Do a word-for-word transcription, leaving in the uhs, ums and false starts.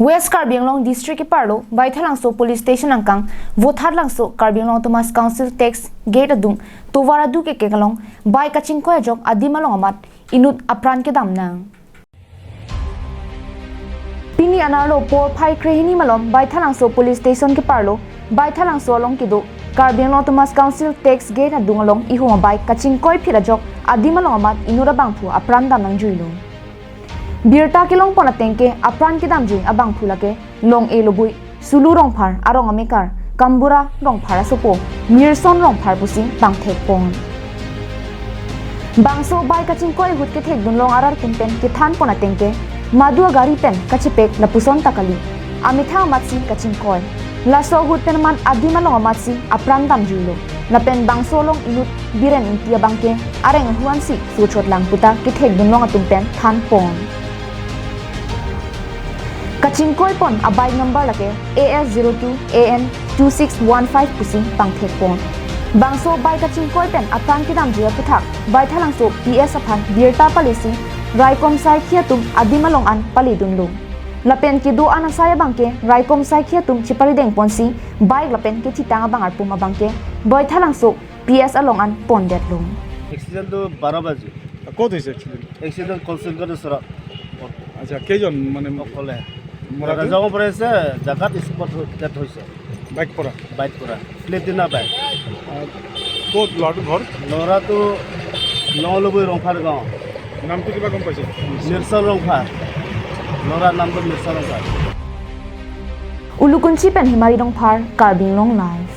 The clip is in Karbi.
West Karbi Anglong District keparlo Baithalangso Police Station angkang Vothatlangso Karbi Anglong Autonomous Council Tax Gate adung tovar adu kekek along bike kachingkoi ajok adim along amat inut apran kedam nang. Pini anerlo porphai krehini malom Baithalangso Police Station keparlo Baithalangso along kedo Karbi Anglong Autonomous Council Tax Gate adung along ihum abike kachingkoi phit ajok adim along amat inut abangphu apran dam nangjuilo. Birta kelongpon ateng ke apran kedamjui abangphu lake Long-e Lobui, Sulu Rongphar arong amekar, Kambura Rongphar asopo Mirson Rongphar pusi pangthekpon. Bangso bike kachingkoi ahut kethekdun long arat atum pen kethanpon ateng ke madu agari pen kachepek lapuson ta kali, amethang amatsi kachingkoi. Laso ahut pen amat adim along amatsi apran damjuilo. Lapen bangso along inut Biren Ingti abangke areng ahuansi suchot lang puta kethekdun long atum pen thanpon. Kachingkoipon abike number lake A S zero two A N two six one five pusi pangthekpon. Bangso bike kachingkoi pen apran kedamjui aputhak Baithalangso P S aphan birta palisi raikom saikhi atum adim along an palidunlo. Lapen kedo-an asai abangke raikom saikhi atum cheparidengponsi bike lapen kethitang abang arpum abangke Baithalangso P S along an pondetlo. এক্সিডেণ্টটো বাৰ বাজি। ক'ত হৈছে accident? Accident কলচিংকাৰী ওচৰত। আচ্ছা, কেইজন মানে? অকলে। মৰাটো? ৰাজাগাঁও পৰা আহিছে, জাগাত স্পট ডেথ হৈছে। বাইক পৰা? বাইক পৰা। প্লেটিনা বাইক। আহ, ক'ত ল'ৰাটো ঘৰ? ল'ৰাটো লঙলবৈ ৰংফাৰ গাঁও। নামটো কিবা গম পাইছে? মিৰ্চল ৰংফাৰ। ল'ৰাৰ নামটো মিৰ্চল Rongphar. Ulukunchi pen Himari Rongphar, Karbi Anglong Live.